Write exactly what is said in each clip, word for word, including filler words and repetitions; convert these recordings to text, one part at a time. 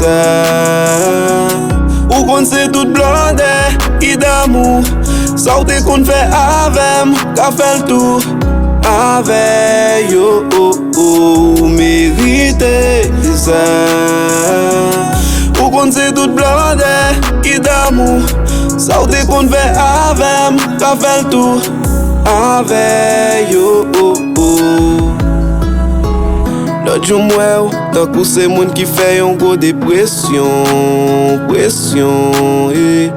sa. Ou konn se tout blòdè ki damou. Sa w te konn fè avè m, ka fè l tou avè yo. Ou merite sa. Ou konn se tout blòdè ki damou. Sa w te konn fè avè m, ka fè l tou avè yo. Lòt jou m wè w tankou se moun ki fè yon gwo depresyon, presyon, eh.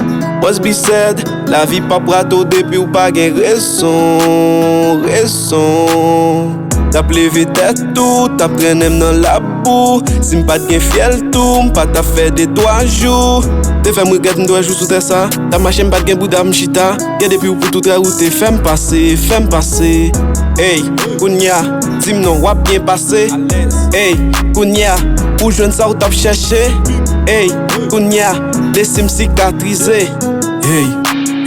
Must be said, lavi p ap rate w depi w pa gen rezon, rezon. T ap leve tèt ou, t ap trennen m nan labou. Si m pa t gen fyèl tou, m pa t ap fè de twa jou. Te fè m regrèt m te wè jou sou tè sa. T ap mache m pa t gen bouda m chita. Gen depi w pou tout rèy ou te fè m pase, fè m pase. Ey, kounya, di m non w ap byen pase. Ey, kounya, ou jwenn sa w t ap chèche. Ey, kounya, blesi m sikatrize. Ey,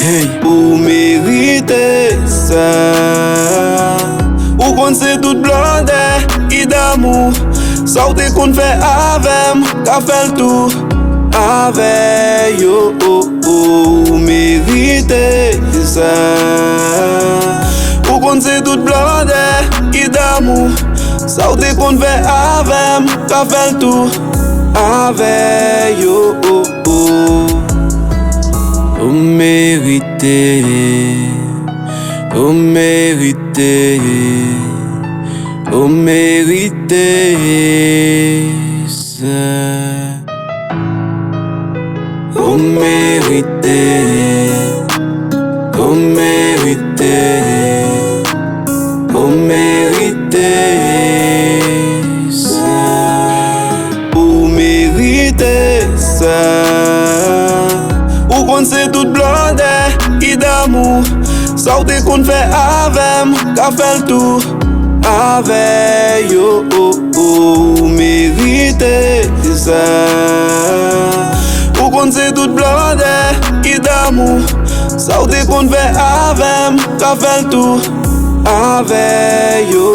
ey. Ou merite sa. Ou konn se tout blòdè ki damou. Sa w te konn fè avè m, ka fè l tou avè yo. Ou merite sa. Ou konn se tout blòdè ki damou. Sa w te konn fè avè m, ka fè l tou avè yo. Ou merite, ou merite, ou merite sa. Ou merite, ou merite, ou merite sa. Ou merite sa. Ou konn se tout blòdè ki damou. Sa w te konn fè avè m, ka fè l tou avè yo. Ou merite sa. Ou konn se tout blòdè ki damou. Sa w te konn fè avè m, ka fè l tou avè yo.